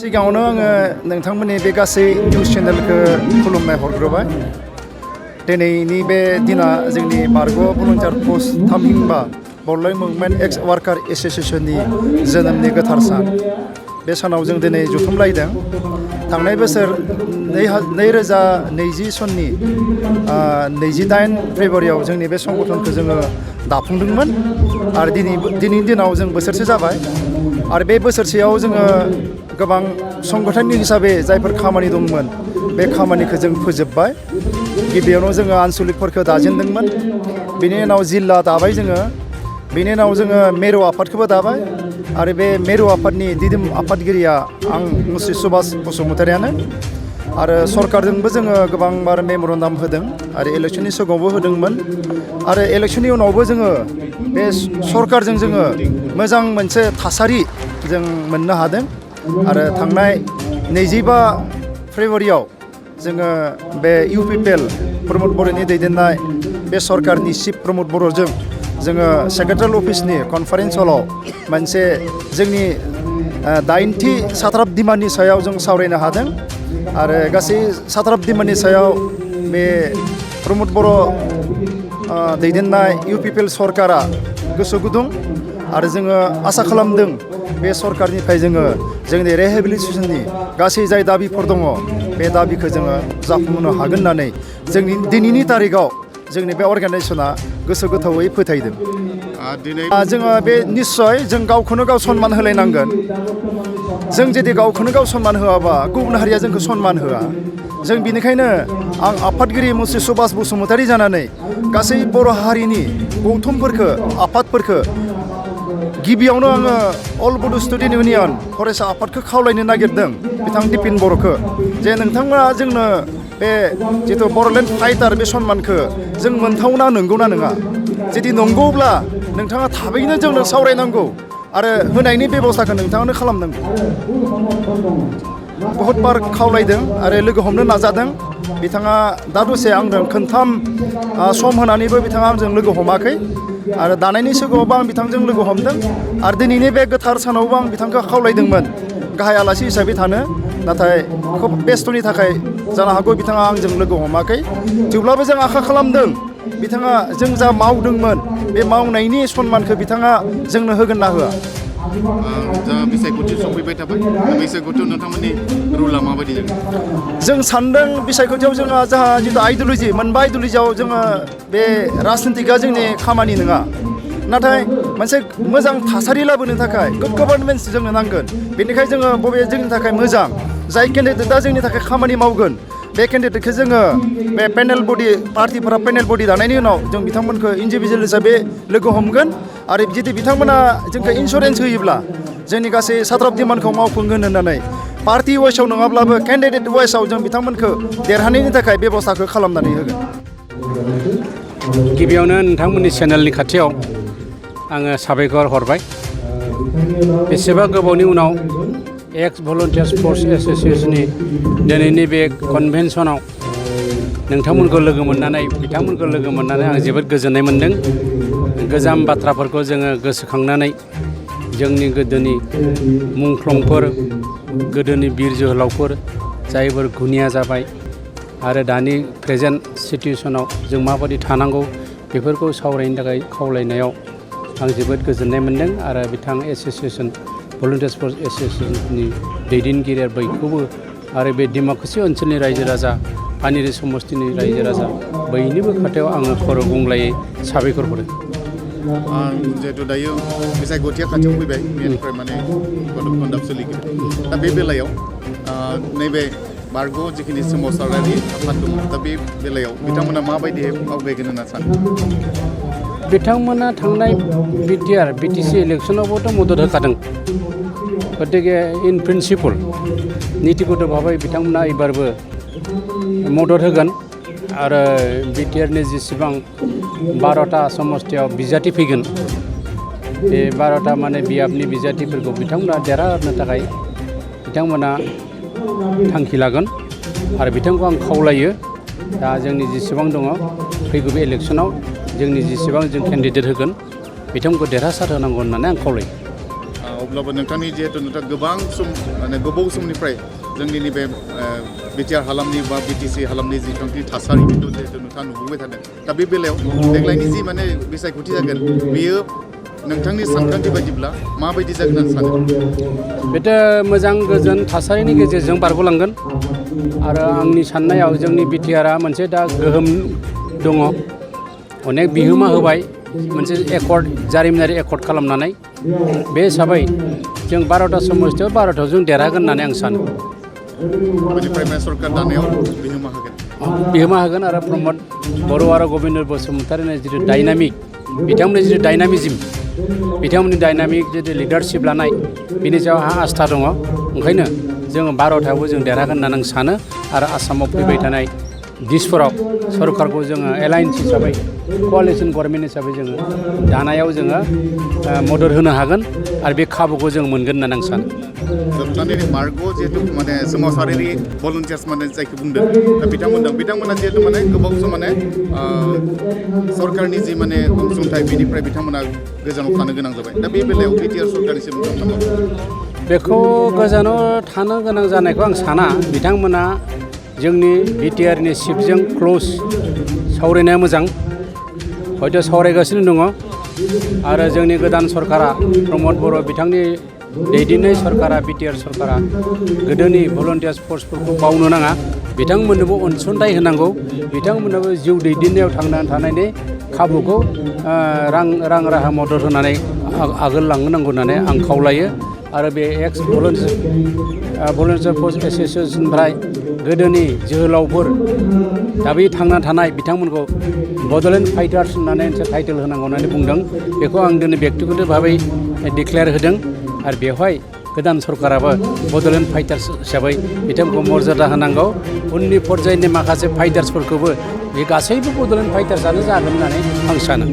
सिगाङावनो आङो नोंथांमोननि बे गासै निउस चेनेलखौ खुलुमनाय हरग्रोबाय। दिनैनि बे दिना जोंनि बारग' भलन्टियार पस्ट थामहिनबा बड'लेण्ड मुभमेन्ट एक्स वार्कार एस'सिएशननि जोनोमनि गोथार सान। बे सानाव जों दिनै जथुमलायदों। थांनाय बोसोर 2020 सननि 28 फेब्रुवारियाव जोंनि बे संगठनखौ जोङो दाफुंदोंमोन आरो दिनैनि दिनाव जों बोसोरसे जाबाय। आरो बे बोसोरसेयाव जोङो गोबां संगठननि हिसाबै जायफोर खामानि दंमोन बे खामानिखौ जों फोजोबबाय। गिबियावनो जोङो आनसलिकफोरखौ दाजेनदोंमोन, बेनि उनाव जिल्ला दाबाय जोङो, बेनि उनाव जोङो मेरु आफादखौबो दाबाय आरो बे मेरु आफादनि दिदोम आफादगिरिया आं मुस्रि सुबास बसुमतारियानो। आरो सरकारजोंबो जोङो गोबांबार मेम'रेन्डाम होदों आरो इलेक्सननि सिगाङावबो होदोंमोन आरो इलेक्सननि उनावबो जोङो बे सरकारजों जोङो मोजां मोनसे थासारि जों मोननो हादों। आरो थांनाय 25 फेब्रुवारियाव जोङो बे UPPL प्रमद बर'नि दैदेननाय बे सरकारनि चिफ प्रमद बर'जों जोङो सेक्रेटारियेट अफिसनि कनफारेन्स हलाव मोनसे जोंनि 8थि साथ्राब दिमाननि सायाव जों सावरायनो हादों। आरो गासै साथ्राब दिमाननि सायाव बे प्रमद बर' दैदेननाय UPPL सरकारा गोसो गुदुं आरो जोङो आसा खालामदों बे सरकारनिफ्राय जोङो जोंनि रिहेबिलिटेसननि गासै जाय दाबिफोर दङ बे दाबिखौ जोङो जाफुंहोनो हागोन होननानै जोंनि दिनैनि तारिखआव जोंनि बे अर्गानाइजेसना गोसो गोथौयै फोथायदों। जोङो बे निस्सय जों गावखौनो गाव सन्मान होलायनांगोन। जों जुदि गावखौनो गाव सन्मान होआबा गुबुन हारिया जोंखौ सन्मान होआ। जों बेनिखायनो आं आफादगिरि मुस्रि सुबास बसुमतारि जानानै गासै बर' हारिनि गौथुमफोरखौ आफादफोरखौ गिबियावनो आङो अल बड' स्टुडेन्ट इउनियन फरायसा आफादखौ खावलायनो नागिरदों बिथां दिपिन बर'खौ जे नोंथांमोना जोंनो बे जिथु बड'लेण्ड फाइटार बे सन्मानखौ जों मोनथावना नंगौना नङा। जुदि नंगौब्ला नोंथाङा थाबैनो जोंनो सावरायनांगौ आरो होनायनि बेब'स्थाखौ नोंथाङानो खालामनांगौ। बहुद बार खावलायदों आरो लोगो हमनो नाजादों। बिथाङा दा दसे आंजों खोनथाम सम होनानैबो बिथाङा आंजों लोगो हमाखै आरो दानायनि सिगाङावबो आं बिथांजों लोगो हमदों आरो दिनैनि बे गोथार सानावबो आं बिथांखौ खावलायदोंमोन गाहाय आलासि हिसाबै थानो, नाथाय खोब बेस्थ'नि थाखाय जानो हागौ बिथाङा आंजों लोगो हमाखै। थेवब्लाबो जों आसा खालामदों बिथाङा जों जा मावदोंमोन बे मावनायनि सन्मानखौ बिथाङा जोंनो होगोन ना होआ। जा बिसायख'थि सफैबाय थाबाय, बिसायख'थियाव नोंथांमोननि रुला माबायदि जागोन? जों सानदों बिसायख'थियाव जोंहा जिथु आइडिय'लजि मोनबा आइडिय'लजियाव जोङो बे राजनितिकआ जोंनि खामानि नङा, नाथाय मोनसे मोजां थासारि लाबोनो थाखाय गुड गभार्नमेन्स जोंनो नांगोन। बेनिखायनो जोङो बबे जोंनि थाखाय मोजां जाय केन्डिडेटआ जोंनि थाखाय खामानि मावगोन बे केन्डिडेटखौ जोङो बे पेनेल बडि पार्टिफोरा पेनेल बडि दानायनि उनाव जों बिथांमोनखौ इन्डिभिजुवेल हिसाबै लोगो हमगोन आरो जुदि बिथांमोना जोंखौ इन्सुरेन्स होयोब्ला जोंनि गासै साथ्राब दिमानखौ मावफुंगोन होननानै पार्टि वाइसआव नङाब्लाबो केन्डिडेट वाइसआव जों बिथांमोनखौ देरहानायनि थाखाय बेब'स्थाखौ खालामनानै होगोन। गिबियावनो नोंथांमोननि चेनेलनि खाथियाव आङो साबायखर हरबाय। बेसेबा गोबावनि उनाव एक्स भलन्टियार्स फर्स एस'सिएशननि दिनैनि बे कनभेनसनाव नोंथांमोनखौ लोगो मोननानै बिथांमोनखौ लोगो मोननानै आं जोबोद गोजोननाय मोन्दों। गोजाम बाथ्राफोरखौ जोङो गोसोखांनानै जोंनि गोदोनि मुंख्लंफोर, गोदोनि बिर जोहोलावफोर जायफोर गुनिया जाबाय आरो दानि प्रेजेन्ट सिटुवेसनाव जों माबायदि थानांगौ बेफोरखौ सावरायनो थाखाय खावलायनायाव आं जोबोद गोजोननाय मोन्दों। आरो बिथां एस'सिएशन भलन्टियार्स फर्स एस'सिएशननि दैदेनगिरिया बयखौबो आरो बे डिमाकुसि ओनसोलनि रायजो राजा, पानेरि समस्तिनि रायजो राजा बयनिबो खाथियाव आङो खर' गंग्लायै साबायखर हरो। जिहेतु दायो बिसायख'थिया खाथियाव फैबाय, बेनिफ्राय माने कन्डाक्ट सोलिगोन। दा बे बेलायाव नैबे बारग' जिखिनि सोमावसारारि आफाद दङ, दा बे बेलायाव बिथांमोना माबायदि आवगायगोन होनना सानो? बिथांमोना थांनाय बिटिसि इलेक्सनावबोथ' मदद होखादों। गतिके इन प्रिन्सिपल नितिगत भाबै बिथांमोना एबारबो मदद होगोन आरो बिटिआरनि जेसेबां 12टा समस्तियाव बिजाथि फैगोन बे 12टा माने बियाबनि बिजाथिफोरखौ बिथांमोना देरहाहोनो थाखाय बिथांमोना थांखि लागोन आरो बिथांखौ आं खावलायो दा जोंनि जेसेबां दङ फैगौ बे इलेक्सनाव जोंनि जेसेबां जों केन्डिडेट होगोन बिथांखौ देरहासार होनांगौ होननानै आं खावलायो। अब्लाबो नोंथांनि जिहेतु नोंथाङा गोबां सम माने गोबाव समनिफ्राय जोंनि नैबे बिटिआर हालामनि बा बिटिसि हालामनि जिथुनाखि थासारि बेखौ जिहेतु नोंथाङा नुबोबाय थादों दा बे बेलायाव देग्लायनि जि माने बिसायख'थि जागोन बेयो नोंथांनि सानखान्थि बायदिब्ला माबायदि जागोन होनना सानो बेथ' मोजां गोजोन थासारिनि गेजेरजों बारग'लांगोन आरो आंनि साननायाव जोंनि बिटिआरआ मोनसे दा गोहोम दङ अनेक बिहोमा होबाय मोनसे एकर्ड जारिमिनारि एकर्ड खालामनानै बे हिसाबै जों 12टा समस्थियाव 12टायाव जों देरहागोन होननानै आं सानो बेनिफ्राय सरकार दानायाव बिहोमा होगोन आरो प्रमद बर' आरो गबिन्द बसुमतारिनि जिथु डाइनामिक बिथांमोननि जिथु डाइनामिजिम बिथांमोननि डाइनामिक जिथु लिडारशिप लानाय बिनि सायाव आंहा आस्था दङ ओंखायनो जोङो 12टायावबो जों देरहागोन होननानै आं सानो आरो आसामाव फैबाय थानाय दिसफोराव सरकारखौ जोङो एलायन्स हिसाबै क'लिसन गभर्नमेन्ट हिसाबै जोङो दानायाव जोङो मदद होनो हागोन आरो बे खाबुखौ जों मोनगोन होननानै आं सानो जोबनानै मार्ग जिहेतु माने सोमावसारारि भलुन्टियार्स माने जायखौ बुंदों दा बिथांमोना जिहेतु माने गोबाव सम माने सरकारनि जि माने अनसुंथाइ बेनिफ्राय बिथांमोना गोजानाव थानो गोनां जाबाय दा बे बेलायाव बिटिआर सरकारनिसिम बेखौ गोजानाव थानो गोनां जानायखौ आं साना बिथांमोना जोंनि बिटिआरनि चिफजों क्ल'ज सावरायनाया मोजां हयथ' सावरायगासिनो दङ आरो जोंनि गोदान सरकारा प्रमद बर' बिथांनि दैदेननाय सरकारा बिटिआर सरकारा गोदोनि भलुन्टियार्स फर्सफोरखौ बावनो नाङा बिथांमोननोबो अनसुंथाइ होनांगौ बिथांमोननोबो जिउ दैदेननायाव थांनानै थानायनि खाबुखौ रां राहा मदद होनानै आगोल लांनांगौ होननानै आं खावलायो आरो बे एक्स भलुन्टियार फर्स एस'सिएशननिफ्राय गोदोनि जोहोलावफोर दा बे थांना थानाय बिथांमोनखौ बड'लेण्ड फाइटार्स होननानै मोनसे टाइटेल होनांगौ होननानै बुंदों बेखौ आं दिनै बेक्तिगत भाबै डिक्लेयार होदों आरो बेवहाय गोदान सरकाराबो बड'लेण्ड फाइटार्स हिसाबै बिथांमोनखौ मर्यादा होनांगौ उननि पर्यायनि माखासे फाइटार्सफोरखौबो बे गासैबो बड'लेण्ड फाइटार्सआनो जागोन होननानै आं सानो